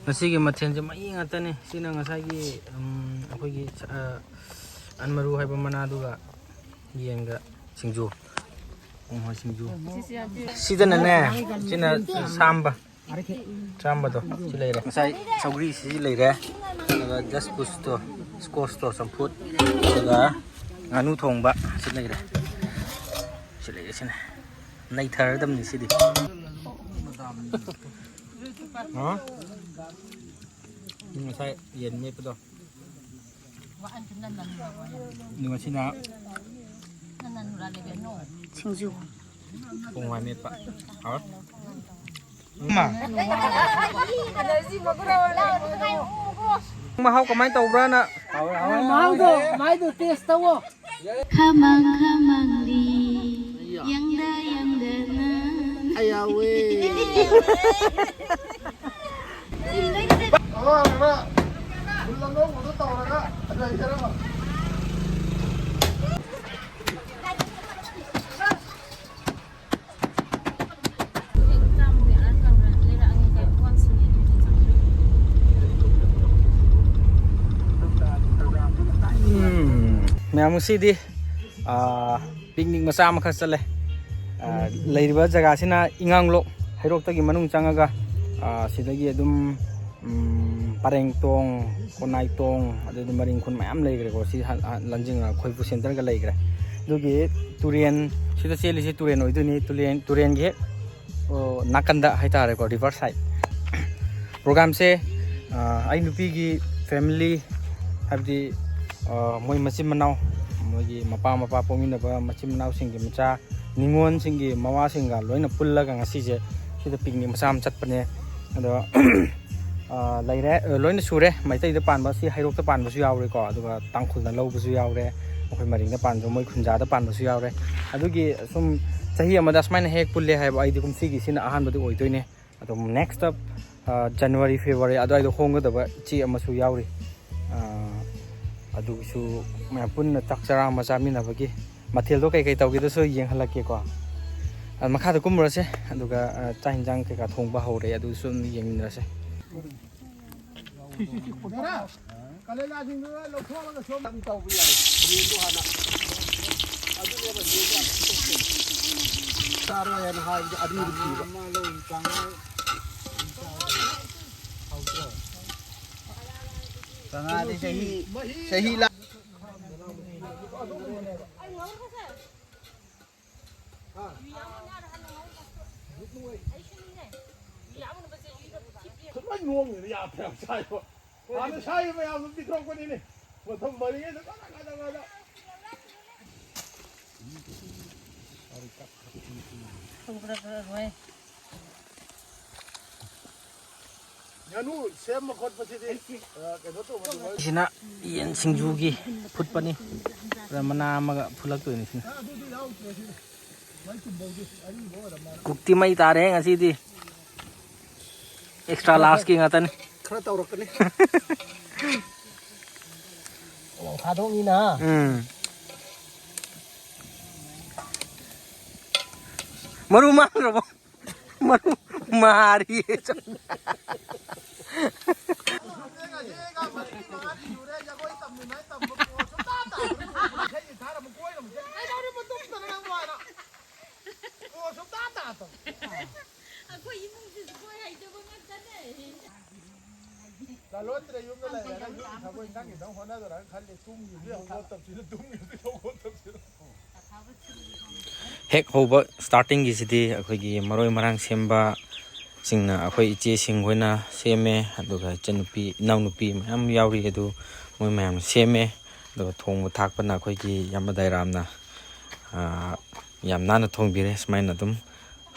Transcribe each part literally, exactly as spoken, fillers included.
ꯉꯁꯤꯒꯤ ꯃꯊꯦꯜꯁꯦ ꯃꯍꯤ ꯉꯥꯛꯇꯅꯦ꯫ ꯁꯤꯅ ꯉꯁꯥꯏꯒꯤ, ꯎꯝ, ꯑꯩꯈꯣꯏꯒꯤ ꯁ-, ꯑ, ꯑꯟꯃꯔꯨ ꯍꯥꯏꯕ ꯃꯅꯥꯗꯨꯒ ꯌꯦꯟꯒ ꯁꯤꯡꯖꯨ꯫ ꯎꯝ, ꯍꯣꯏ, ꯁꯤꯡꯖꯨ꯫ ꯁꯤꯗꯅꯅꯦ, ꯁꯤꯅ ꯁꯥꯝꯕ꯫ ꯆꯥꯝꯕꯗꯣ ꯁꯤ ꯂꯩꯔꯦ꯫ ꯉꯁꯥꯏ ꯁꯧꯒ꯭ꯔꯤ ꯁꯤ ꯂꯩꯔꯦ꯫ ꯑꯗꯨꯒ ꯗꯁ ꯀꯨꯁꯇꯣ, ꯁ꯭ꯀꯣꯁꯇꯣ ꯆꯝꯐꯨꯠ꯫ ꯑꯗꯨꯒ ꯉꯥꯅꯨ ꯊꯣꯡꯕ ꯁꯤ ꯂꯩꯔꯦ꯫ ꯁꯤ ꯂꯩꯔꯦ, ꯁꯤꯅ ꯅꯩꯊꯔꯗꯕꯅꯤ ꯁꯤꯗꯤ꯫ ꯑ? ꯉꯁꯥꯏ ꯌꯦꯟ ꯃꯦꯠꯄꯗꯣ꯫ ꯑꯗꯨꯒ ꯁꯤꯅ ꯁꯤꯡꯖꯨ꯫ ꯄꯣꯡ ꯍꯋꯥꯏ ꯃꯦꯠꯄ꯫ ꯍꯥꯎꯔꯦ꯫ ꯃꯍꯥꯎ ꯀꯃꯥꯏꯅ ꯇꯧꯕ꯭ꯔꯥꯅ? ꯃꯍꯥꯎꯗꯣ, ꯃꯥꯏꯗꯣ ꯇꯦꯁ ꯇꯧꯋꯣ꯫ ꯈꯃꯥꯡ ꯈꯃꯥꯡꯂꯤ, ꯌꯥꯡꯗ ꯌꯥꯡꯗꯅ꯫ ꯑꯩ ꯌꯥꯎꯋꯦ꯫ ꯑꯉꯥꯡ ꯑꯃ ꯐꯨꯜ ꯑꯉꯧꯕꯗꯣ ꯇꯧꯔꯒ ꯂꯩꯖꯔꯝꯃꯣ꯫ ꯎꯝ, ꯃꯌꯥꯝ ꯉꯁꯤꯗꯤ, ꯑꯥ, ꯄꯤꯛꯅꯤꯛ ꯃꯆꯥ ꯑꯃꯈꯛ ꯆꯠꯂꯦ꯫ ꯑꯥ, ꯂꯩꯔꯤꯕ ꯖꯒꯥꯁꯤꯅ ꯏꯉꯥꯡꯂꯣꯛ ꯍꯩꯔꯣꯛꯇꯒꯤ ꯃꯅꯨꯡ ꯆꯪꯉꯒ, ꯑꯥ, ꯁꯤꯗꯒꯤ ꯑꯗꯨꯝ, ꯎꯝ, ꯄꯔꯦꯡꯇꯣꯡ, ꯀꯣꯅꯥꯏꯇꯣꯡ, ꯑꯗꯩꯗꯤ ꯃꯔꯤꯡ ꯈꯨꯟ ꯃꯌꯥꯝ ꯂꯩꯈ꯭ꯔꯦꯀꯣ꯫ ꯁꯤ ꯍꯥꯟ-, ꯍꯥꯟ-, ꯂꯟꯖꯤꯡ ꯈꯣꯏꯕꯨ ꯁꯦꯟꯇꯔꯒ ꯂꯩꯈ꯭ꯔꯦ꯫ ꯑꯗꯨꯒꯤ ꯇꯨꯔꯦꯟ, ꯁꯤꯗ ꯆꯦꯜꯂꯤꯁꯤ ꯇꯨꯔꯦꯟ ꯑꯣꯏꯗꯣꯏꯅꯤ꯫ ꯇꯨꯔꯦꯟ, ꯇꯨꯔꯦꯟꯒꯤ ꯍꯦꯛ, ꯑꯣ, ꯅꯥꯀꯟꯗ ꯍꯥꯏꯇꯥꯔꯦꯀꯣ, ꯔꯤꯚꯔ ꯁꯥꯏꯠ꯫ ꯄ꯭ꯔꯣꯒꯥꯝꯁꯦ, ꯑ, ꯑꯩ ꯅꯨꯄꯤꯒꯤ ꯐꯦꯃꯤꯂꯤ, ꯍꯥꯏꯕꯗꯤ, ꯑ, ꯃꯣꯏ ꯃꯆꯤꯟ ꯃꯅꯥꯎ, ꯃꯣꯏꯒꯤ ꯃꯄꯥ ꯃꯄꯥ ꯄꯣꯛꯃꯤꯟꯅꯕ ꯃꯆꯤꯟ ꯃꯅꯥꯎꯁꯤꯡꯒꯤ ꯃꯆꯥ, ꯅꯤꯉꯣꯜꯁꯤꯡꯒꯤ ꯃꯋꯥꯁꯤꯡꯒ ꯂꯣꯏꯅ ꯄꯨꯜꯂꯒ ꯉꯁꯤꯁꯦ ꯁꯤꯗ ꯄꯤꯛꯅꯤꯛ ꯃꯆꯥ ꯑꯃ ꯆꯠꯄꯅꯦ꯫ ꯑꯗꯣ, ꯑ, ꯂꯩꯔꯦ, ꯑ, ꯂꯣꯏꯅ ꯁꯨꯔꯦ꯫ ꯃꯩꯇꯩꯗ ꯄꯥꯟꯕ, ꯁꯤ ꯍꯩꯔꯣꯛꯇ ꯄꯥꯟꯕꯁꯨ ꯌꯥꯎꯔꯦꯀꯣ, ꯑꯗꯨꯒ ꯇꯥꯡꯈꯨꯜꯅ ꯂꯧꯕꯁꯨ ꯌꯥꯎꯔꯦ, ꯑꯩꯈꯣꯏ ꯃꯔꯤꯡꯗ ꯄꯥꯟꯕ, ꯃꯣꯏ ꯈꯨꯟꯖꯥꯗ ꯄꯥꯟꯕꯁꯨ ꯌꯥꯎꯔꯦ꯫ ꯑꯗꯨꯒꯤ ꯁꯨꯝ ꯆꯍꯤ ꯑꯃꯗ ꯑꯁꯨꯃꯥꯏꯅ ꯍꯦꯛ ꯄꯨꯜꯂꯦ ꯍꯥꯏꯕ ꯑꯩꯗꯤ ꯀꯨꯝꯁꯤꯒꯤ ꯁꯤꯅ ꯑꯍꯥꯟꯕꯗꯤ ꯑꯣꯏꯗꯣꯏꯅꯦ꯫ ꯑꯗꯣ next, ꯑ, January, February ꯑꯗꯨꯋꯥꯏꯗ ꯍꯣꯡꯒꯗꯕ ꯏꯆꯦ ꯑꯃꯁꯨ ꯌꯥꯎꯔꯤ꯫ ꯑ, ꯑꯗꯨꯒꯤꯁꯨ ꯃꯌꯥꯝ ꯄꯨꯟꯅ ꯆꯥꯛ ꯆꯔꯥ ꯑꯃ ꯆꯥꯃꯤꯟꯅꯕꯒꯤ ꯃꯊꯦꯜꯗꯣ ꯀꯩꯀꯩ ꯇꯧꯒꯦꯗꯨꯁꯨ ꯌꯦꯡꯍꯜꯂꯛꯀꯦꯀꯣ꯫ ꯑ, ꯃꯈꯥꯗ ꯀꯨꯝꯃꯨꯔꯁꯦ, ꯑꯗꯨꯒ, ꯑ, ꯆꯥꯛ ꯌꯦꯟꯁꯥꯡ ꯀꯩꯀꯥ ꯊꯣꯡꯕ ꯍꯧꯔꯦ, ꯑꯗꯨꯁꯨ ꯑꯗꯨꯝ ꯌꯦꯡꯃꯤꯟꯅꯔꯁꯦ꯫ ꯀꯂꯦꯖꯥꯁꯤꯡꯗꯨ ꯂꯧꯊꯣꯛꯑꯒ ꯁꯣꯝ ꯇꯧꯕ ꯌꯥꯏ꯫ ꯌꯦꯟꯗꯣ ꯍꯥꯟꯅ꯫ ꯑꯗꯨꯅꯦꯕ ꯌꯦꯟꯗꯣ ꯍꯥꯟꯅ ꯆꯥꯔꯣꯏ ꯍꯥꯏꯅ ꯍꯥꯏꯕꯗꯤ ꯑꯔꯤꯕ ꯄꯤꯕ꯫ ꯀꯪꯉꯥꯗꯤ ꯆꯍꯤ, ꯆꯍꯤ ꯂꯥ- ꯂꯣꯏ ꯅꯣꯡꯉꯤꯅ ꯌꯥꯗ꯭ꯔꯦ ꯌꯥꯝ ꯆꯥꯏꯕ꯫ ꯍꯥꯟꯅ ꯁꯥꯏꯕ ꯃꯌꯥꯝꯗꯣ ꯄꯤꯊꯣꯛꯄꯅꯤꯅꯦ꯫ ꯃꯇꯝ ꯐꯔꯤꯉꯩꯗ ꯀꯗꯥ ꯀꯗꯥ ꯀꯗꯥ꯫ ꯉꯥꯅꯨ ꯁꯦꯝꯕ ꯈꯣꯠꯄꯁꯤꯗꯤ, ꯑ, ꯀꯩꯅꯣ ꯇꯧꯕꯗꯤ ꯁꯤꯅ ꯌꯦꯟ ꯁꯤꯡꯖꯨꯒꯤ ꯐꯨꯠꯄꯅꯤ꯫ ꯑꯗ ꯃꯅꯥ ꯑꯃꯒ ꯐꯨꯠꯂꯛꯇꯣꯏꯅꯤ ꯁꯤꯅ꯫ ꯑꯗꯨꯗꯤ ꯌꯥꯎꯗ꯭ꯔꯦ ꯁꯤꯗꯤ꯫ ꯃꯩ ꯆꯨꯝꯕꯧꯗꯤ ꯑꯔꯤꯕ ꯑꯣꯏꯔ ꯃꯥꯜꯂꯦ꯫ ꯀꯨꯛꯇꯤ ꯃꯩ ꯇꯥꯔꯦ ꯉꯁꯤꯗꯤ꯫ Extra largeꯀꯤ ꯉꯥꯛꯇꯅꯤ꯫ ꯈꯔ ꯇꯧꯔꯛꯀꯅꯤ꯫ ꯑꯣ, ꯊꯥꯗꯣꯛꯅꯤꯅ꯫ ꯎꯝ꯫ ꯃꯔꯨ ꯃꯥꯡꯈ꯭ꯔꯕꯣ? ꯃꯔꯨ ꯃꯥꯔꯤ꯫ ꯑꯩꯈꯣꯏ ꯏꯃꯨꯡꯁꯤꯁꯨ ꯀꯣꯏ ꯍꯩꯇꯕ ꯉꯥꯛꯇꯅꯦ꯫ ꯂꯥꯂꯣꯟꯗ꯭ꯔꯦ ꯌꯨꯝꯗ ꯂꯩꯔꯒ ꯌꯨꯝꯒꯤ ꯊꯕꯛ ꯏꯟꯈꯥꯡ ꯈꯤꯇꯪ ꯍꯣꯠꯅꯗꯔꯒ ꯈꯜꯂꯤ꯫ ꯇꯨꯝꯈꯤꯕꯁꯨ ꯌꯥꯝ ꯍꯧꯒꯠꯇꯕꯁꯤꯅ, ꯇꯨꯝꯈꯤꯕꯁꯨ ꯌꯥꯝ ꯍꯧꯒꯠꯇꯕꯁꯤꯅ꯫ ꯍꯦꯛ ꯍꯧꯕ startingꯒꯤꯁꯤꯗꯤ ꯑꯩꯈꯣꯏꯒꯤ ꯃꯔꯣꯏ ꯃꯔꯥꯡ ꯁꯦꯝꯕꯁꯤꯡꯅ ꯑꯩꯈꯣꯏ ꯏꯆꯦꯁꯤꯡ ꯍꯣꯏꯅ ꯁꯦꯝꯃꯦ, ꯑꯗꯨꯒ ꯏꯆꯟꯅꯨꯄꯤ, ꯏꯅꯥꯎꯅꯨꯄꯤ ꯃꯌꯥꯝ ꯌꯥꯎꯔꯤ, ꯑꯗꯨ ꯃꯣꯏ ꯃꯌꯥꯝꯅ ꯁꯦꯝꯃꯦ꯫ ꯑꯗꯨꯒ ꯊꯣꯡꯕ ꯊꯥꯛꯄꯅ ꯑꯩꯈꯣꯏꯒꯤ ꯌꯥꯝꯕ ꯗꯥꯏꯔꯥꯝꯅ, ꯑꯥ, ꯌꯥꯝ ꯅꯥꯟꯅ ꯊꯣꯡꯕꯤꯔꯦ꯫ ꯁꯨꯃꯥꯏꯅ ꯑꯗꯨꯝ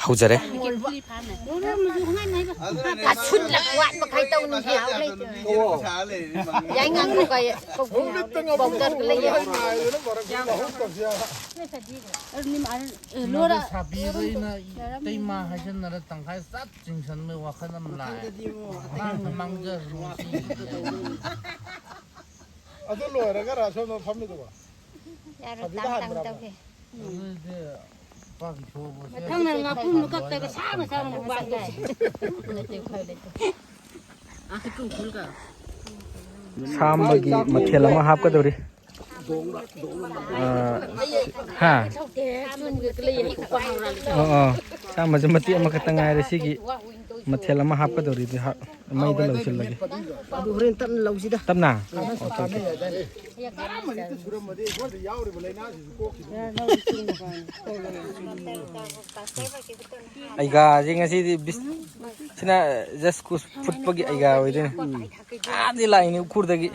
ꯍꯧꯖꯔꯦ꯫ ꯑꯁꯨꯠꯂ ꯋꯥꯠ ꯃꯈꯩ ꯇꯧꯅꯤꯡꯉꯦ꯫ ꯌꯥꯏꯉꯪ ꯀꯩ ꯀꯧꯕ꯭ꯔꯨ ꯄꯥꯎꯗꯔꯒ ꯂꯩꯌꯦ꯫ ꯂꯣꯏꯔ ꯁꯥꯕꯤꯕ ꯑꯩꯅ ꯏꯇꯩꯃ ꯍꯥꯏꯖꯟꯅꯔ ꯇꯪꯈꯥꯏ ꯆꯞ ꯆꯤꯡꯁꯟꯕꯩ ꯋꯥꯈꯜ ꯑꯃ ꯂꯥꯛꯑꯦ꯫ ꯃꯥꯡꯗ ꯃꯥꯡꯖꯔꯁꯅꯨ ꯁꯤ꯫ ꯑꯗꯨ ꯂꯣꯏꯔꯒ ꯔꯥꯁꯣꯟꯗ ꯐꯝꯃꯤꯗꯨꯕꯣ? ꯌꯥꯔꯣꯏ, ꯁꯥꯕꯤꯗ ꯇꯥꯡ ꯇꯥꯡ ꯍꯥꯟꯕ꯭ꯔꯕ? ꯇꯧꯒꯦ꯫ ꯑꯗꯨꯗꯤ ꯄꯥꯛ ꯊꯣꯛꯑꯕ ꯁꯦ꯫ ꯃꯊꯪꯅ ꯉꯥꯄ꯭ꯔꯨꯝꯗꯣ ꯀꯛꯇꯒ ꯁꯥꯡꯅ ꯁꯥꯡꯅ ꯃꯨꯛꯕꯥꯡ ꯇꯧꯁꯤ꯫ ꯅꯠꯇꯦ, ꯎꯄꯥꯏ ꯂꯩꯇꯦ꯫ ꯁꯥꯝꯕꯒꯤ ꯃꯊꯦꯜ ꯑꯃ ꯍꯥꯞꯀꯗꯧꯔꯤ꯫ ꯑ, ꯁꯤ-, ꯍꯥ? ꯑꯣ, ꯑꯣ꯫ ꯁꯥꯝꯕꯁꯦ ꯃꯇꯦꯛ ꯑꯃꯈꯛꯇ ꯉꯥꯏꯔꯦ꯫ ꯁꯤꯒꯤ ꯃꯊꯦꯜ ꯑꯃ ꯍꯥꯞꯀꯗꯧꯔꯤ꯫ ꯑꯗꯨ ꯍꯥꯞ-, ꯃꯩꯗ ꯂꯧꯁꯤꯜꯂꯒꯦ꯫ ꯑꯗꯨ ꯍꯣꯔꯦꯟ ꯇꯞꯅ ꯂꯧꯁꯤꯗ꯫ ꯇꯞꯅ? Okay, okay. ꯑꯩꯒꯥꯁꯦ ꯉꯁꯤꯗꯤ ꯕꯤꯁ-, ꯁꯤꯅ just ꯀꯨꯁ ꯐꯨꯠꯄꯒꯤ ꯑꯩꯒꯥ ꯑꯣꯏꯗꯣꯏꯅꯦ꯫ ꯑꯥꯗꯤ ꯂꯥꯛꯏꯅꯤ ꯎꯈ꯭ꯔꯨꯜꯗꯒꯤ꯫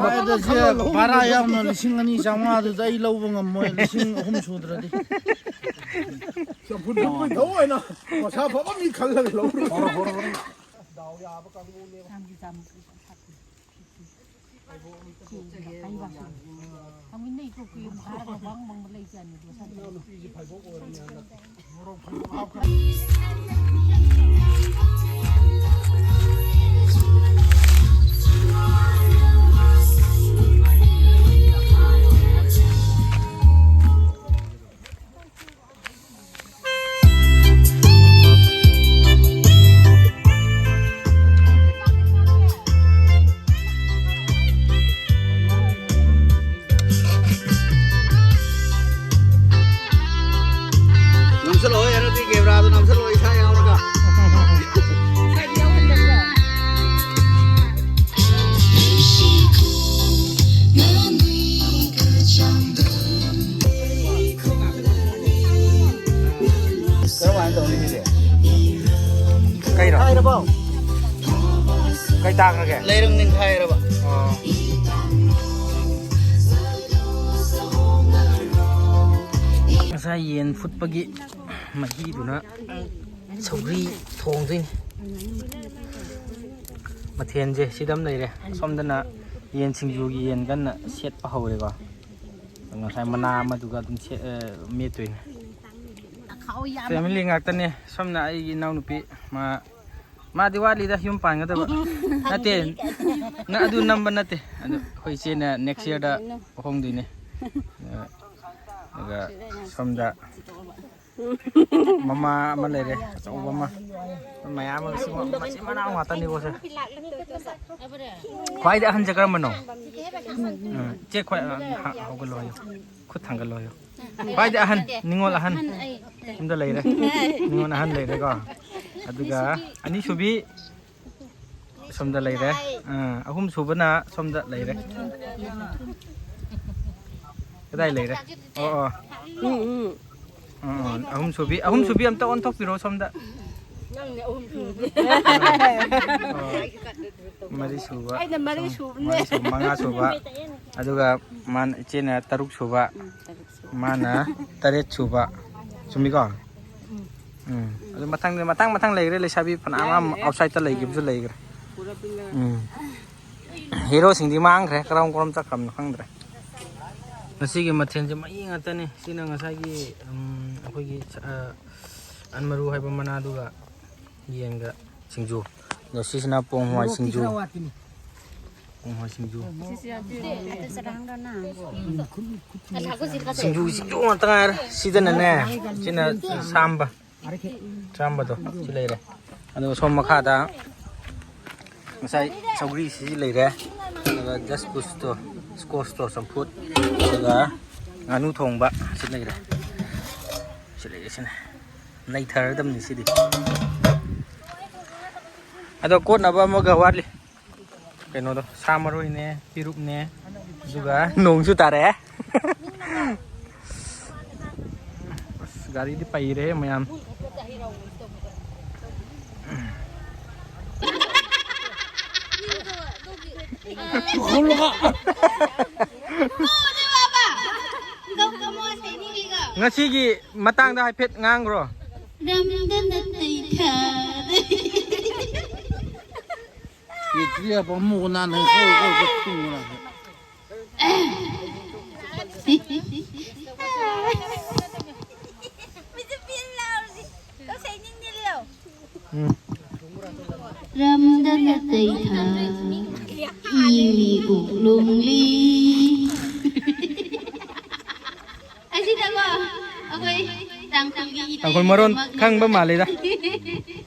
ꯃꯥꯏꯗ ꯁꯦ ꯚꯔꯥ ꯌꯥꯎꯅ ꯂꯤꯁꯤꯡ ꯑꯅꯤ ꯆꯥꯝꯃꯉꯥꯗꯨꯗ ꯑꯩ ꯂꯧꯕ ꯉꯝꯃꯣꯏ, ꯂꯤꯁꯤꯡ ꯑꯍꯨꯝ ꯁꯨꯗ꯭ꯔꯗꯤ꯫ ꯆꯝꯐꯨꯠ ꯐꯨꯠꯄꯩ ꯊꯑꯣꯏꯅ ꯃꯁꯥ ꯐꯕ ꯃꯤ ꯈꯜꯂꯒ ꯂꯧꯔꯦ꯫ ꯅꯝꯁꯜꯂꯛꯑꯣ, ꯌꯥꯔꯗꯤ ꯀꯦꯃꯦꯔꯥꯗꯣ ꯅꯝꯁꯜꯂꯛꯑꯣ, ꯏꯁꯥ ꯌꯥꯎꯔꯒ꯫ ꯀꯔꯝꯍꯥꯏꯅ ꯇꯧꯅꯤ ꯁꯤꯗꯤ? ꯀꯩꯅꯣ? ꯍꯥꯏꯔꯕꯣ? ꯀꯩ ꯇꯥꯈ꯭ꯔꯒꯦ? ꯂꯩꯔꯪ ꯅꯤꯡꯈꯥꯏꯔꯕ꯫ ꯑꯣ꯫ ꯉꯁꯥꯏ ꯌꯦꯟ ꯐꯨꯠꯄꯒꯤ ꯃꯍꯤꯗꯨꯅ ꯁꯧꯒ꯭ꯔꯤ ꯊꯣꯡꯗꯣꯏꯅꯤ꯫ ꯃꯊꯦꯜꯁꯦ ꯁꯤꯗ ꯑꯃ ꯂꯩꯔꯦ꯫ ꯁꯣꯝꯗꯅ ꯌꯦꯟ ꯁꯤꯡꯖꯨꯒꯤ ꯌꯦꯟ ꯀꯟꯅ ꯁꯦꯠꯄ ꯍꯧꯔꯦꯀꯣ꯫ ꯉꯁꯥꯏ ꯃꯅꯥ ꯑꯃꯗꯨꯒ ꯑꯗꯨꯝ ꯁꯦꯠ-, ꯑ, ꯃꯦꯠꯇꯣꯏꯅꯦ꯫ ꯐꯦꯃꯤꯂꯤ ꯉꯥꯛꯇꯅꯦ꯫ ꯁꯣꯝꯅ ꯑꯩꯒꯤ ꯏꯅꯥꯎꯅꯨꯄꯤ, ꯃꯥ, ꯃꯥꯗꯤ ꯋꯥꯠꯂꯤꯗ ꯌꯨꯝ ꯄꯥꯟꯒꯗꯕ꯫ ꯅꯠꯇꯦ, ꯅ-, ꯑꯗꯨ ꯅꯝꯕ ꯅꯠꯇꯦ꯫ ꯑꯗꯨ ꯑꯩꯈꯣꯏ ꯏꯆꯦꯅ next yearꯗ ꯍꯣꯡꯗꯣꯏꯅꯦ꯫ ꯑ, ꯑꯗꯨꯒ ꯁꯣꯝꯗ ꯃꯃꯥ ꯑꯃ ꯂꯩꯔꯦ, ꯑꯆꯧꯕ ꯑꯃ꯫ ꯃꯌꯥꯝ ꯑꯃ ꯁꯤ ꯃꯆꯤꯟ ꯃꯅꯥꯎ ꯉꯥꯛꯇꯅꯤꯀꯣ ꯁꯦ꯫ ꯈ꯭ꯋꯥꯏꯗꯒꯤ ꯑꯍꯟꯁꯦ ꯀꯔꯝꯕꯅꯣ? ꯎꯝ, ꯏꯆꯦ ꯈ꯭ꯋꯥꯏ, ꯑ, ꯍ-, ꯍꯧꯒꯠꯂꯣ ꯍꯥꯏꯌꯣ꯫ ꯈꯨꯠ ꯊꯥꯡꯒꯠꯂꯣ ꯍꯥꯏꯌꯣ꯫ ꯈ꯭ꯋꯥꯏꯗꯒꯤ ꯑꯍꯟ, ꯅꯤꯉꯣꯜ ꯑꯍꯟ꯫ ꯁꯣꯝꯗ ꯂꯩꯔꯦ꯫ ꯅꯤꯉꯣꯜ ꯑꯍꯟ ꯂꯩꯔꯦꯀꯣ꯫ ꯑꯗꯨꯒ ꯑꯅꯤꯁꯨꯕꯤ ꯁꯣꯝꯗ ꯂꯩꯔꯦ꯫ ꯑꯥ, ꯑꯍꯨꯝ ꯁꯨꯕꯅ ꯁꯣꯝꯗ ꯂꯩꯔꯦ꯫ ꯀꯗꯥꯏ ꯂꯩꯔꯦ? ꯑꯣ, ꯑꯣ꯫ ꯎꯝ, ꯎꯝ꯫ ꯑꯣ, ꯑꯣ, ꯑꯍꯨꯝ ꯁꯨꯕꯤ, ꯑꯍꯨꯝ ꯁꯨꯕꯤ ꯑꯝꯇ ꯑꯣꯟꯊꯣꯛꯄꯤꯔꯣ ꯁꯣꯝꯗ꯫ ꯅꯪꯅꯦ ꯑꯍꯨꯝ ꯁꯨꯕꯤ꯫ ꯑꯣ꯫ ꯃꯔꯤ ꯁꯨꯕ꯫ ꯑꯩꯅ ꯃꯔꯤ ꯁꯨꯕꯅꯦ꯫ ꯃꯔꯤ ꯁꯨꯕ, ꯃꯉꯥ ꯁꯨꯕ꯫ ꯑꯗꯨꯒ ꯃꯥꯅ, ꯏꯆꯦꯅ ꯇꯔꯨꯛ ꯁꯨꯕ꯫ ꯎꯝ, ꯇꯔꯨꯛ ꯁꯨꯕ꯫ ꯃꯥꯅ ꯇꯔꯦꯠ ꯁꯨꯕ꯫ ꯆꯨꯝꯃꯤꯀꯣ? ꯎꯝ꯫ ꯑꯗꯨ ꯃꯊꯪꯗ, ꯃꯊꯪ ꯃꯊꯪ ꯂꯩꯈ꯭ꯔꯦ, ꯂꯩꯁꯥꯕꯤ ꯐꯅꯌꯥꯝ ꯑꯃ ꯑꯥꯎꯠꯁꯥꯏꯗꯠꯇ ꯂꯩꯈꯤꯕꯁꯨ ꯂꯩꯈ꯭ꯔꯦ꯫ ꯎꯝ꯫ ꯍꯤꯔꯣꯁꯤꯡꯗꯤ ꯃꯥꯡꯈ꯭ꯔꯦ, ꯀꯔꯝ ꯀꯔꯝ ꯆꯠꯈ꯭ꯔꯕꯅꯣ ꯈꯪꯗ꯭ꯔꯦ꯫ ꯉꯁꯤꯒꯤ ꯃꯊꯦꯜꯁꯦ ꯃꯍꯤ ꯉꯥꯛꯇꯅꯤ꯫ ꯁꯤꯅ ꯉꯁꯥꯏꯒꯤ, ꯎꯝ, ꯑꯩꯈꯣꯏꯒꯤ, ꯑ, ꯑꯟꯃꯔꯨ ꯍꯥꯏꯕ ꯃꯅꯥꯗꯨꯒ ꯌꯦꯟꯒ ꯁꯤꯡꯖꯨ꯫ ꯑꯗꯣ ꯁꯤꯁꯤꯅ ꯄꯣꯡ ꯍꯋꯥꯏ ꯁꯤꯡꯖꯨ꯫ ꯄꯣꯡ ꯍꯋꯥꯏ ꯁꯤꯡꯖꯨ꯫ ꯁꯤꯡꯖꯨ, ꯁꯤꯡꯖꯨ ꯉꯥꯛꯇ ꯉꯥꯏꯔꯦ꯫ ꯁꯤꯗꯅꯅꯦ, ꯁꯤꯅ ꯆꯥꯝꯕ꯫ ꯆꯥꯝꯕꯗꯣ ꯁꯤ ꯂꯩꯔꯦ꯫ ꯑꯗꯨꯒ ꯁꯣꯝ ꯃꯈꯥꯗ ꯉꯁꯥꯏ ꯁꯧꯒ꯭ꯔꯤ ꯁꯤ ꯂꯩꯔꯦ꯫ ꯑꯗꯨꯒ ꯗꯁꯀꯨꯁꯇꯣ, ꯁ꯭ꯀꯣꯁꯇꯣ ꯆꯝꯐꯨꯠ꯫ ꯑꯗꯨꯒ ꯉꯥꯅꯨ ꯊꯣꯡꯕ ꯁꯤ ꯂꯩꯔꯦ꯫ ꯁꯤ ꯂꯩꯔꯦ, ꯁꯤꯅ ꯅꯩꯊꯔꯗꯕꯅꯤ ꯁꯤꯗꯤ꯫ ꯑꯗꯣ ꯀꯣꯠꯅꯕ ꯑꯃꯒ ꯋꯥꯠꯂꯤ꯫ ꯀꯩꯅꯣꯗꯣ, ꯁꯥ ꯃꯔꯣꯏꯅꯦ, ꯄꯤꯔꯨꯛꯅꯦ, ꯑꯗꯨꯒ ꯅꯣꯡꯁꯨ ꯇꯥꯔꯛꯑꯦ꯫ ꯑꯁ, ꯒꯥꯔꯤꯗꯤ ꯄꯩꯔꯦ ꯃꯌꯥꯝ꯫ ꯉꯁꯤꯒꯤ ꯃꯇꯥꯡꯗ ꯍꯥꯏꯐꯦꯠ ꯉꯥꯡꯈ꯭ꯔꯣ꯫ ꯔꯝꯗꯅ ꯇꯩꯊꯥꯗꯩ꯫ ꯌꯦꯇ꯭ꯔꯤꯌꯥ ꯄꯥꯝꯃꯨꯒ ꯅꯥꯟꯅ ꯀꯧ ꯀꯧ ꯀꯧ ꯊꯨꯡꯉꯨꯔ꯫ ꯎꯝ꯫ ꯔꯝꯗꯅ ꯇꯩꯊꯥ ꯏꯃꯤ ꯎꯛꯂꯣꯡꯂꯤ꯫ ꯑꯁꯤꯗꯀꯣ ꯑꯩꯈꯣꯏ ꯇꯥꯡ ꯀꯨꯟ ꯇꯥꯡꯈꯨꯜ ꯃꯔꯣꯟ ꯈꯪꯕ ꯃꯥꯜꯂꯤꯗ꯫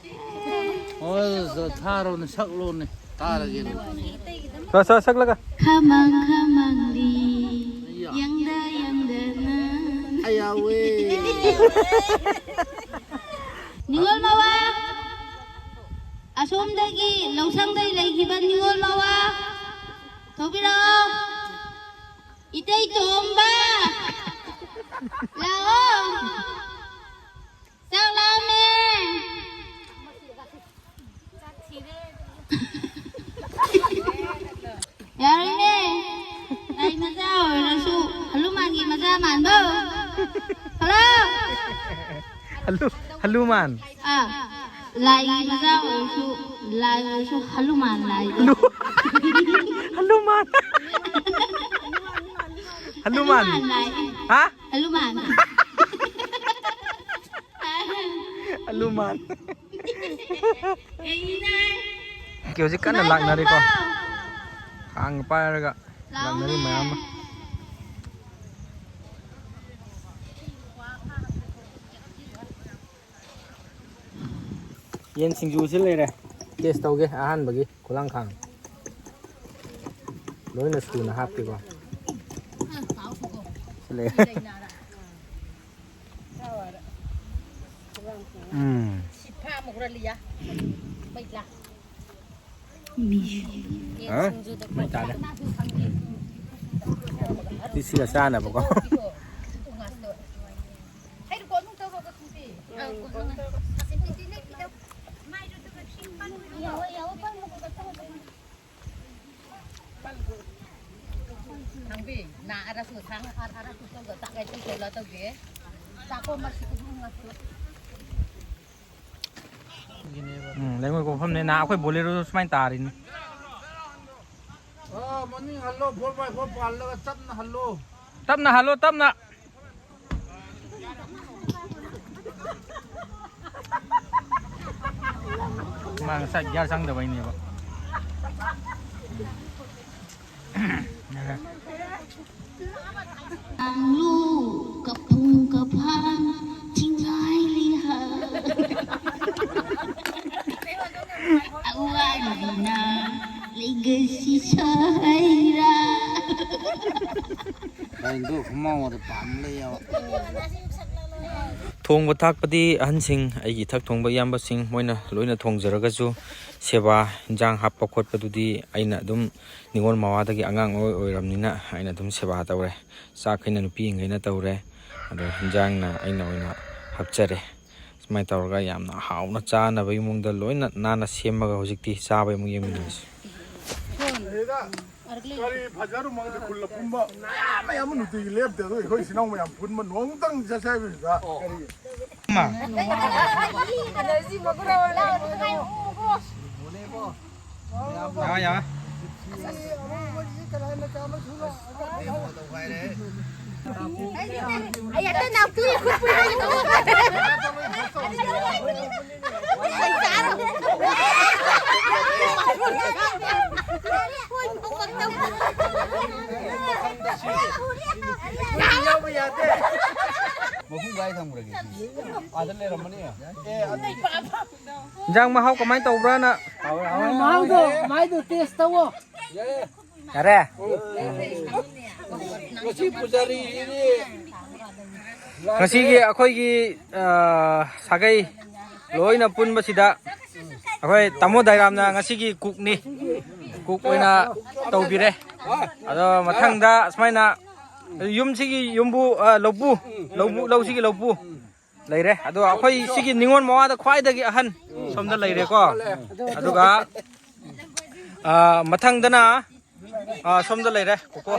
ꯍꯣꯏ, ꯊꯥꯔꯣꯅꯦ, ꯁꯛꯂꯣꯅꯦ, ꯇꯥꯔꯒꯦꯅꯦ꯫ ꯁꯛ, ꯁꯛ, ꯁꯛꯂꯒ꯫ ꯈꯃꯥꯡ ꯈꯃꯥꯡꯂꯤ, ꯌꯥ꯫ ꯌꯪꯗ ꯌꯪꯗꯅ꯫ ꯑꯩ ꯌꯥꯎꯋꯦ꯫ ꯅꯤꯉꯣꯜ ꯃꯋꯥ, ꯑꯁꯣꯝꯗꯒꯤ ꯂꯧꯁꯪꯗꯒꯤ ꯂꯩꯈꯤꯕ ꯅꯤꯉꯣꯜ ꯃꯋꯥ, ꯊꯣꯛꯄꯤꯔꯛꯑꯣ꯫ ꯏꯇꯩ ꯇꯣꯝꯕ, ꯂꯥꯛꯑꯣ꯫ ꯆꯥꯛ ꯂꯥꯝꯃꯦ꯫ ꯌꯥꯔꯣꯏꯅꯦ꯫ ꯂꯥꯏ ꯃꯆꯥ ꯑꯣꯏꯔꯁꯨ ꯍꯂꯨꯃꯥꯟꯒꯤ ꯃꯆꯥ ꯃꯥꯟꯕꯧ꯫ ꯍꯜꯂꯣ꯫ ꯍꯜꯂꯨ-, ꯍꯜꯂꯨꯃꯥꯟ꯫ ꯑꯥ, ꯂꯥꯏꯒꯤ ꯃꯆꯥ ꯑꯣꯏꯔꯁꯨ, ꯂꯥꯏ ꯑꯣꯏꯔꯁꯨ ꯍꯂꯨꯃꯥꯟ ꯂꯥꯏꯗꯣ꯫ ꯍꯜꯂꯨ-, ꯍꯜꯂꯨꯃꯥꯟ꯫ ꯍꯜꯂꯨꯃꯥꯟ꯫ ꯍꯜꯂꯨꯃꯥꯟ ꯂꯥꯏ꯫ ꯍꯥ? ꯍꯜꯂꯨꯃꯥꯟ꯫ ꯍꯜꯂꯨꯃꯥꯟ꯫ ꯀꯩꯅꯣ? ꯍꯧꯖꯤꯛ ꯀꯟꯅ ꯂꯥꯛꯅꯔꯤꯀꯣ꯫ ꯊꯥꯡ ꯄꯥꯏꯔꯒ ꯂꯥꯛꯅꯔꯤ ꯃꯌꯥꯝ ꯑꯃ꯫ ꯌꯦꯟ ꯁꯤꯡꯖꯨꯁꯤ ꯂꯩꯔꯦ꯫ ꯇꯦꯁ ꯇꯧꯒꯦ ꯑꯍꯥꯟꯕꯒꯤ ꯈꯨꯂꯥꯡꯈꯥꯡ꯫ ꯂꯣꯏꯅ ꯁꯨꯅ ꯍꯥꯞꯀꯦꯀꯣ꯫ ꯁꯤ ꯂꯩꯔꯦ꯫ ꯎꯝ꯫ ꯍꯥ? ꯃꯩ ꯇꯥꯔꯦ꯫ ꯎꯝ꯫ ꯁꯤ ꯁꯤꯒ ꯆꯥꯅꯕꯀꯣ꯫ ꯊꯥꯡꯕꯤ, ꯅꯥ ꯑꯔꯁꯨ ꯊꯥꯡ ꯑꯔ ꯑꯔꯁꯨ ꯇꯧꯗ ꯆꯥꯛ ꯀꯩ ꯇꯧ ꯇꯧꯂ ꯇꯧꯒꯦ꯫ ꯆꯥꯛꯀꯣ ꯃꯁꯤ ꯀꯨꯗꯨ ꯉꯥꯛꯇ꯫ ꯎꯝ, ꯂꯩꯉꯣꯏ ꯀꯣꯛꯐꯝꯅꯦ꯫ ꯅꯍꯥꯟ ꯑꯩꯈꯣꯏ ꯕꯣꯂꯦꯔꯣꯗꯣ ꯁꯨꯃꯥꯏꯅ ꯇꯥꯔꯤꯅꯤ꯫ ꯑꯥ, ꯃꯅꯤꯡ ꯍꯜꯂꯣ, ꯐꯣꯔ ꯕꯥꯏ ꯐꯣꯔ ꯄꯥꯜꯂꯒ ꯇꯞꯅ ꯍꯜꯂꯣ꯫ ꯇꯞꯅ ꯍꯜꯂꯣ, ꯇꯞꯅ꯫ ꯃꯥ ꯉꯁꯥꯏ ꯒꯤꯌꯥꯔ ꯆꯪꯗꯕꯩꯅꯦꯕ꯫ ꯀꯥꯡꯂꯨ, ꯀꯄꯨꯡ ꯀꯐꯥꯟ, ꯆꯤꯡꯖꯥꯏ꯫ ꯂꯩꯒꯁꯤ ꯁꯥꯏꯔꯥ꯫ ꯀꯩꯅꯣ ꯈꯨꯃꯥꯡ ꯑꯗꯨ ꯄꯥꯝ ꯂꯩ ꯌꯥꯕ꯫ ꯊꯣꯡꯕ ꯊꯥꯛꯄꯗꯤ ꯑꯍꯟꯁꯤꯡ, ꯑꯩꯒꯤ ꯏꯊꯛ ꯊꯣꯡꯕ ꯏꯌꯥꯝꯕꯁꯤꯡ, ꯃꯣꯏꯅ ꯂꯣꯏꯅ ꯊꯣꯡꯖꯔꯒꯁꯨ, ꯁꯦꯕꯥ, ꯏꯟꯖꯥꯡ ꯍꯥꯞꯄ ꯈꯣꯠꯄꯗꯨꯗꯤ ꯑꯩꯅ ꯑꯗꯨꯝ ꯅꯤꯉꯣꯜ ꯃꯋꯥꯗꯒꯤ ꯑꯉꯥꯡ ꯑꯣꯏ-, ꯑꯣꯏꯔꯕꯅꯤꯅ ꯑꯩꯅ ꯑꯗꯨꯝ ꯁꯦꯕꯥ ꯇꯧꯔꯦ꯫ ꯆꯥꯛꯈꯩꯅ ꯅꯨꯄꯤꯈꯩꯅ ꯇꯧꯔꯦ, ꯑꯗꯣ ꯏꯟꯖꯥꯡꯅ ꯑꯩꯅ ꯑꯣꯏꯅ ꯍꯥꯞꯆꯔꯦ꯫ ꯁꯨꯃꯥꯏꯅ ꯇꯧꯔꯒ ꯌꯥꯝꯅ ꯍꯥꯎꯅ ꯆꯥꯅꯕꯒꯤ ꯃꯑꯣꯡꯗ ꯂꯣꯏꯅ ꯅꯥꯟꯅ ꯁꯦꯝꯃꯒ ꯍꯧꯖꯤꯛꯇꯤ ꯆꯥꯕꯩ ꯑꯃꯨꯛ ꯌꯦꯡꯃꯤꯟꯅꯔꯁꯤ꯫ ꯀꯔꯤ ꯐꯖꯔꯨ ꯃꯪꯗ ꯈꯨꯜꯂ ꯄꯨꯝꯕ ꯃꯌꯥꯝ ꯃꯌꯥꯝ ꯑꯃ ꯅꯨꯡꯇꯤꯒꯤ ꯂꯦꯞꯇꯦ꯫ ꯑꯗꯣ ꯑꯩꯈꯣꯏ ꯏꯆꯤꯟ ꯏꯅꯥꯎ ꯃꯌꯥꯝ ꯄꯨꯟꯕ ꯅꯣꯡꯃꯇꯪ ꯆꯠꯁꯦ ꯍꯥꯏꯕꯁꯤꯗ ꯀꯔꯤ? ꯌꯥ, ꯌꯥ꯫ ꯑꯩ ꯍꯦꯛꯇ ꯅꯥꯞꯇꯨꯏ ꯈꯨꯠ ꯄꯨꯏ꯫ ꯌꯥꯎꯕ ꯌꯥꯗꯦ꯫ ꯃꯈꯨꯝ ꯀꯥꯏ ꯊꯝꯈ꯭ꯔꯒꯦ? ꯑꯥꯗ ꯂꯩꯔꯝꯃꯅꯤ꯫ ꯑꯦ, ꯑꯗꯨ ꯏꯟꯖꯥꯡ ꯃꯍꯥꯎ ꯀꯃꯥꯏꯅ ꯇꯧꯕ꯭ꯔꯥꯅ? ꯃꯍꯥꯎꯗꯣ, ꯃꯥꯏꯗꯣ ꯇꯦꯁ ꯇꯧꯋꯣ꯫ ꯌꯥꯔꯦ꯫ ꯉꯁꯤ ꯄꯨꯖꯥꯔꯤꯁꯤꯗꯤ ꯉꯁꯤꯒꯤ ꯑꯩꯈꯣꯏꯒꯤ, ꯑ, ꯁꯥꯒꯩ ꯂꯣꯏꯅ ꯄꯨꯟꯕꯁꯤꯗ ꯑꯩꯈꯣꯏ ꯇꯥꯃꯣ ꯗꯥꯏꯔꯥꯝꯅ ꯉꯁꯤꯒꯤ ꯀꯨꯛꯅꯤ꯫ ꯀꯨꯛ ꯑꯣꯏꯅ ꯇꯧꯕꯤꯔꯦ꯫ ꯑꯗꯣ ꯃꯊꯪꯗ ꯁꯨꯃꯥꯏꯅ ꯌꯨꯝꯁꯤꯒꯤ ꯌꯨꯝꯕꯨ, ꯑ, ꯂꯧꯕꯨ, ꯂꯧꯕꯨ, ꯂꯧꯁꯤꯒꯤ ꯂꯧꯕꯨ ꯂꯩꯔꯦ꯫ ꯑꯗꯣ ꯑꯩꯈꯣꯏ ꯁꯤꯒꯤ ꯅꯤꯉꯣꯜ ꯃꯋꯥꯗ ꯈ꯭ꯋꯥꯏꯗꯒꯤ ꯑꯍꯟ ꯁꯣꯝꯗ ꯂꯩꯔꯦꯀꯣ꯫ ꯑꯗꯨꯒ, ꯑ, ꯃꯊꯪꯗꯅ, ꯑ, ꯁꯣꯝꯗ ꯂꯩꯔꯦ ꯀꯣꯀꯣ꯫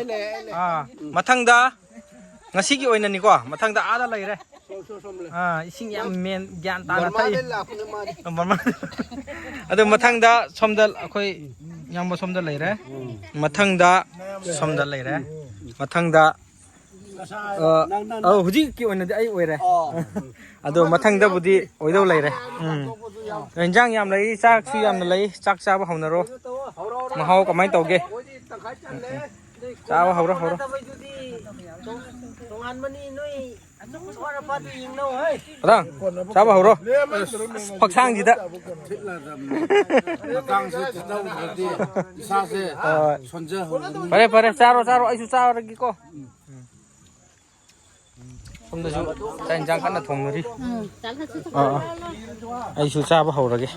ꯑ, ꯃꯊꯪꯗ ꯉꯁꯤꯒꯤ ꯑꯣꯏꯅꯅꯤꯀꯣ꯫ ꯃꯊꯪꯗ ꯑꯥꯗ ꯂꯩꯔꯦ꯫ ꯑꯥ, ꯏꯁꯤꯡ ꯌꯥꯝ ꯃꯦꯟ ꯒ꯭ꯌꯥꯟ ꯇꯥꯅ ꯊꯛꯏ꯫ ꯕꯔꯃꯥꯗꯩ ꯂꯥꯛꯄꯅꯦ ꯃꯥꯗꯤ꯫ ꯑ, ꯕꯔꯃꯥ꯫ ꯑꯗꯨ ꯃꯊꯪꯗ ꯁꯣꯝꯗ ꯑꯩꯈꯣꯏ ꯏꯌꯥꯝꯕ ꯁꯣꯝꯗ ꯂꯩꯔꯦ꯫ ꯃꯊꯪꯗ ꯁꯣꯝꯗ ꯂꯩꯔꯦ꯫ ꯃꯊꯪꯗ, ꯑ, ꯑꯧ, ꯍꯧꯖꯤꯛꯀꯤ ꯑꯣꯏꯅꯗꯤ ꯑꯩ ꯑꯣꯏꯔꯦ꯫ ꯑꯣ꯫ ꯑꯗꯣ ꯃꯊꯪꯗꯕꯨꯗꯤ ꯑꯣꯏꯗꯧ ꯂꯩꯔꯦ꯫ ꯎꯝ꯫ ꯏꯟꯖꯥꯡ ꯌꯥꯝ ꯂꯩ, ꯆꯥꯛꯁꯨ ꯌꯥꯝꯅ ꯂꯩ꯫ ꯆꯥꯛ ꯆꯥꯕ ꯍꯧꯅꯔꯣ꯫ ꯃꯍꯥꯎ ꯀꯃꯥꯏꯅ ꯇꯧꯒꯦ? ꯆꯥꯕ ꯍꯧꯔꯣ, ꯍꯧꯔꯣ꯫ ꯇꯣꯉꯥꯟꯕꯅꯤ ꯅꯣꯏ꯫ ꯑꯗꯥꯡ, ꯆꯥꯕ ꯍꯧꯔꯣ꯫ ꯐꯛꯁꯥꯡꯁꯤꯗ꯫ ꯃꯇꯥꯡꯁꯦ ꯇꯧꯗ꯭ꯔꯗꯤ ꯏꯁꯥꯁꯦ ꯍꯣꯏ꯫ ꯁꯣꯟꯖꯍꯧꯔꯅꯤ꯫ ꯐꯔꯦ, ꯐꯔꯦ, ꯆꯥꯔꯣ, ꯆꯥꯔꯣ, ꯑꯩꯁꯨ ꯆꯥꯔꯒꯦꯀꯣ꯫ ꯁꯣꯝꯗꯁꯨ ꯆꯥꯛ ꯏꯟꯁꯥꯡ ꯀꯟꯅ ꯊꯣꯡꯅꯔꯤ꯫ ꯑꯥ, ꯑꯥ꯫ ꯑꯩꯁꯨ ꯆꯥꯕ ꯍꯧꯔꯒꯦ꯫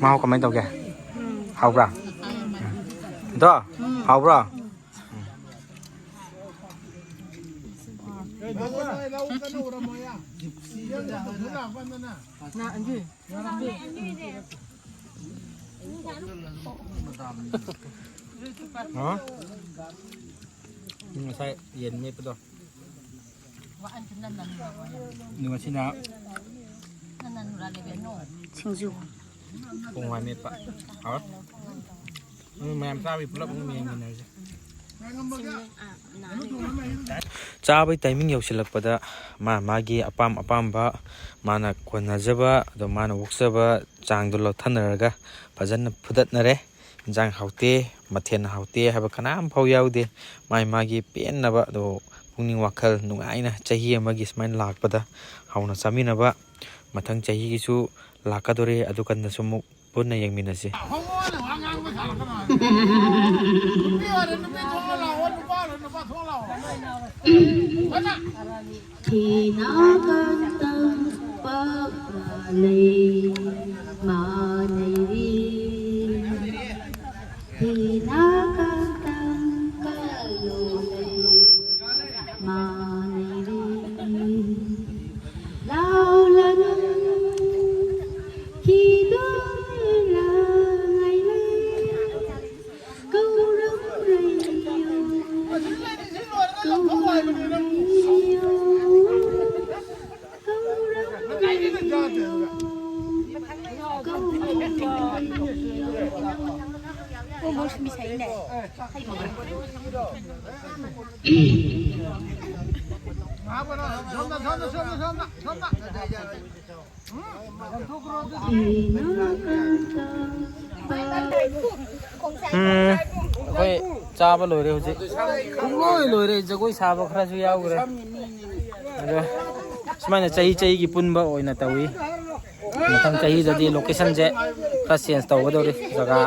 ꯃꯍꯥꯎ ꯀꯃꯥꯏꯅ ꯇꯧꯒꯦ? ꯍꯥꯎꯕ꯭ꯔꯥ? ꯑꯗꯣ, ꯍꯥꯎꯕ꯭ꯔꯣ? ꯍꯥ? ꯉꯁꯥꯏ ꯌꯦꯟ ꯃꯦꯠꯄꯗꯣ꯫ ꯑꯗꯨꯒ ꯁꯤꯅ ꯁꯤꯡꯖꯨ꯫ ꯄꯣꯡ ꯍꯋꯥꯏ ꯃꯦꯠꯄ꯫ ꯍꯥꯎꯔꯦ꯫ ꯎꯝ, ꯃꯌꯥꯝ ꯆꯥꯕꯒꯤ ꯄꯨꯂꯞ ꯑꯃꯨꯛ ꯌꯦꯡꯃꯤꯟꯅꯔꯁꯦ꯫ ꯆꯥꯕꯒꯤ timing ꯌꯧꯁꯤꯜꯂꯛꯄꯗ ꯃꯥ ꯃꯥꯒꯤ ꯑꯄꯥꯝ ꯑꯄꯥꯝꯕ, ꯃꯥꯅ ꯀꯣꯟꯅꯖꯕ, ꯑꯗꯣ ꯃꯥꯅ ꯑꯣꯛꯆꯕ ꯆꯥꯡꯗꯣ ꯂꯧꯊꯅꯔꯒ ꯐꯖꯅ ꯐꯨꯗꯠꯅꯔꯦ꯫ ꯏꯟꯖꯥꯡ ꯍꯥꯎꯇꯦ, ꯃꯊꯦꯜ ꯍꯥꯎꯇꯦ ꯍꯥꯏꯕ ꯀꯅꯥꯝ ꯐꯥꯎ ꯌꯥꯎꯗꯦ꯫ ꯃꯥꯏ ꯃꯥꯒꯤ ꯄꯦꯟꯅꯕ, ꯑꯗꯣ ꯄꯨꯛꯅꯤꯡ ꯋꯥꯈꯜ ꯅꯨꯡꯉꯥꯏꯅ ꯆꯍꯤ ꯑꯃꯒꯤ ꯁꯨꯃꯥꯏꯅ ꯂꯥꯛꯄꯗ ꯍꯥꯎꯅ ꯆꯥꯃꯤꯟꯅꯕ꯫ ꯃꯊꯪ ꯆꯍꯤꯒꯤꯁꯨ ꯂꯥꯛꯀꯗꯣꯔꯦ, ꯑꯗꯨꯀꯥꯟꯗꯁꯨ ꯑꯃꯨꯛ ꯄꯨꯟꯅ ꯌꯦꯡꯃꯤꯟꯅꯁꯤ꯫ ꯊꯦꯅ ꯀꯟꯇꯪ ꯄꯥꯛꯄ ꯂꯩ ꯃꯥ ꯂꯩꯔꯤ꯫ ꯊꯦꯅ ꯀꯟꯇꯪ ꯀꯜꯂꯣ ꯂꯩ ꯃꯥ ꯂꯩꯔꯤ꯫ ꯂꯥꯎꯂꯅꯨ ꯈꯤꯗꯣ ꯂꯉꯥꯏ ꯂꯩ꯫ ꯎꯝ, ꯑꯩꯈꯣꯏ ꯆꯥꯕ ꯂꯣꯏꯔꯦ ꯍꯧꯖꯤꯛ꯫ ꯄꯨꯡꯂꯣꯏ ꯂꯣꯏꯔꯦ꯫ ꯖꯒꯣꯏ ꯁꯥꯕ ꯈꯔꯁꯨ ꯌꯥꯎꯈ꯭ꯔꯦ꯫ ꯑꯗꯣ ꯁꯨꯃꯥꯏꯅ ꯆꯍꯤ ꯆꯍꯤꯒꯤ ꯄꯨꯟꯕ ꯑꯣꯏꯅ ꯇꯧꯏ꯫ ꯃꯊꯪ ꯆꯍꯤꯗꯗꯤ ꯂꯣꯀꯦꯁꯟꯁꯦ ꯈꯔ ꯆꯦꯟꯖ ꯇꯧꯒꯗꯧꯔꯤ꯫ ꯖꯒꯥ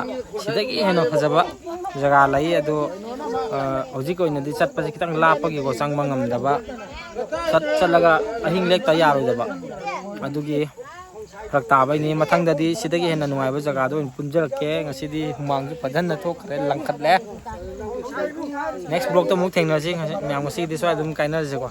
ꯁꯤꯗꯒꯤ ꯍꯦꯟꯅ ꯐꯖꯕ ꯖꯒꯥ ꯂꯩ꯫ ꯑꯗꯣ ꯑ, ꯍꯧꯖꯤꯛꯀꯤ ꯑꯣꯏꯅꯗꯤ ꯆꯠꯄꯁꯦ ꯈꯤꯇꯪ ꯂꯥꯞꯄꯒꯤꯀꯣ ꯆꯪꯕ ꯉꯝꯗꯕ꯫ ꯆꯠ ꯆꯠꯂꯒ ꯑꯍꯤꯡ ꯂꯦꯛꯇ ꯌꯥꯔꯣꯏꯗꯕ꯫ ꯑꯗꯨꯒꯤ ꯐꯔꯛ ꯇꯥꯕꯩꯅꯤ꯫ ꯃꯊꯪꯗꯗꯤ ꯁꯤꯗꯒꯤ ꯍꯦꯟꯅ ꯅꯨꯡꯉꯥꯏꯕ ꯖꯒꯥꯗ ꯑꯣꯏꯅ ꯄꯨꯟꯖꯔꯛꯀꯦ꯫ ꯉꯁꯤꯗꯤ ꯍꯨꯃꯥꯡꯁꯨ ꯐꯖꯅ ꯊꯣꯛꯈ꯭ꯔꯦ, ꯂꯪꯈꯠꯂꯦ꯫ ꯅꯦꯛꯁ ꯕ꯭ꯂꯣꯛꯇ ꯑꯃꯨꯛ ꯊꯦꯡꯅꯔꯁꯤ꯫ ꯉꯁꯤ ꯃꯌꯥꯝ ꯉꯁꯤꯒꯤꯗꯤ ꯁ꯭ꯋꯥꯏꯗ ꯑꯗꯨꯝ ꯀꯥꯏꯅꯔꯁꯤꯀꯣ꯫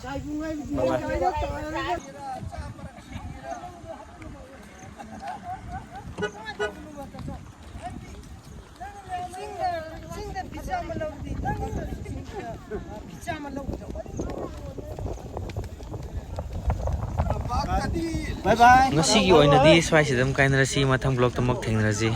ꯕꯥꯏ ꯕꯥꯏ꯫ ꯉꯁꯤꯒꯤ ꯑꯣꯏꯅꯗꯤ ꯁ꯭ꯋꯥꯏꯁꯤꯗ ꯑꯗꯨꯝ ꯀꯥꯏꯅꯔꯁꯤ꯫ ꯃꯊꯪ ꯕ꯭ꯂꯣꯛꯇ ꯑꯃꯨꯛ ꯊꯦꯡꯅꯔꯁꯤ꯫